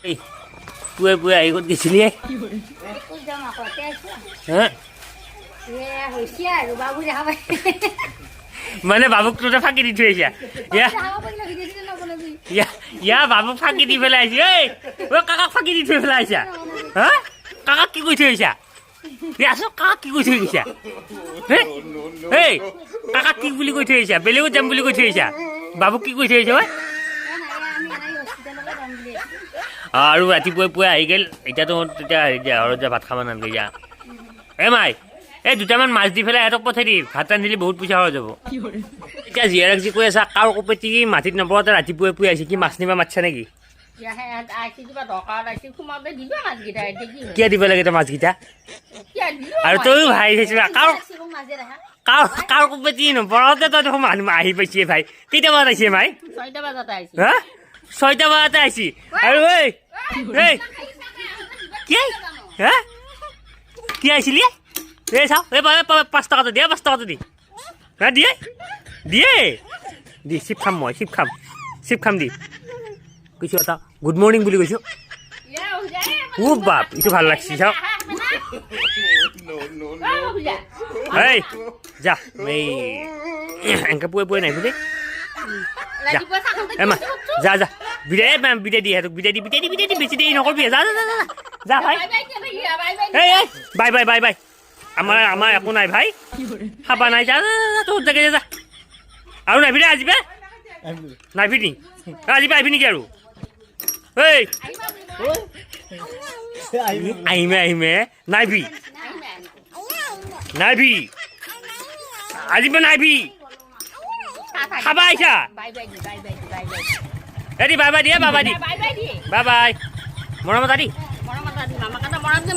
এই পুৱে পুৱে আহি ক'ত গৈছিলি? ক'ত যাম আকৌ? ইয়াতে আছো। হা? এ হৈছে আৰু বাবু দেখা পাই। মানে বাবুক তহঁতে ফাঁকি দি থৈ আহিছা ইয়া? দেখা পাৰিলে ভিডিঅ' চিডিঅ' নবনাবি। ইয়া ইয়া বাবুক ফাঁকি দি পেলাই আহিছে। ঐ ঐ, কাকাক ফাঁকি দি থৈ পেলাই আহিছা? হা, কাকাক কি কৈ থৈ আহিছা? এই আছ, কাকাক কি কৈ থৈ গৈছা? হে, এই কাকাক কি বুলি কৈ থৈ আহিছা? বেলেগত যাম বুলি কৈ থৈ আহিছা? বাবুক কি কৈ থৈ আহিছা ঐ? আমি এনেই হস্পিটেলতে যাম বুলি আহিছোঁ। আৰু ৰাতিপুৱাই পুৱাই আহি গ'ল। এতিয়াতো তেতিয়া এতিয়া ঘৰত যা, ভাত খাব নালাগে যা। এ মাই, এই দুটামান মাছ দি পেলাই সিহঁতক পঠাই দি। ভাত ৰান্ধিলে বহুত পইচা হৈ যাব। এতিয়া জীয়াৰক যি কৈ আছা, কাৰ কপেটি মাটিত নপৰাতে ৰাতিপুৱাই পুৱাই আহিছে? কি মাছ নিবা মাতছা নেকি? আহিছে, কিবা দৰকাৰত আহিছে, সোমাওঁতে দিবা মাছকেইটা। এতিয়া কি হ'ল? কিয় দিব লাগে তই মাছকেইটা? কিয় দিলো? আৰু তয়ো ভাই চাইছো কাৰ মাজে দেখা। কাৰ কপেটি নপৰাতে তই দেখোন মানুহ আহি পাইছে ভাই। কেইটা বজাত আহিছে ভাই? 6টা বজাতে আহিছে। হা, 6টা বজাতে আহিছি। আৰু ঐ এই কি হা, কি আহিছিলি? এই চাওঁ, এই 5 টকাটো দিয়ে, 5 টকাটো দি। হা, দিয়ে দিয়ে দি। চিপ খাম মই, চিপ খাম, চিপ খাম দি। কৈছোঁ এটা গুড মৰ্ণিং বুলি কৈছোঁ। ও বাপ, এইটো ভাল লাগছি, চাওক। এই যা, এই এনেকে পুৱে পুৱে নাই বুলি যা। এ মা, যা যা, বিদায় মা, বিদায় দি সিহঁতক, বিদায় দি, বিদায় দি, বিদায় দি। বেছি দেৰি নকৰিবি। যা যা যা যা যা ভাই। এই এই, বাই বাই বাই বাই। আমাৰ একো নাই ভাই, খাবা নাই। যা যা যা, তোৰ জেগাত যা। আৰু নাহিবি দে আজি। বে নাহিবি নি আজি? আহিবি নেকি আৰু? এই আহিমে আহিমে, নাইবি নাইবি, আজি পৰা নাইবি। খাবা আহিছা? Bye by the, bye by the, bye bye. এদি বাই বাই দিয়ে, bye by the. Bye by the. Bye bye, মৰমত দি। মৰম এটা দি, মামাক এটা মৰম দি।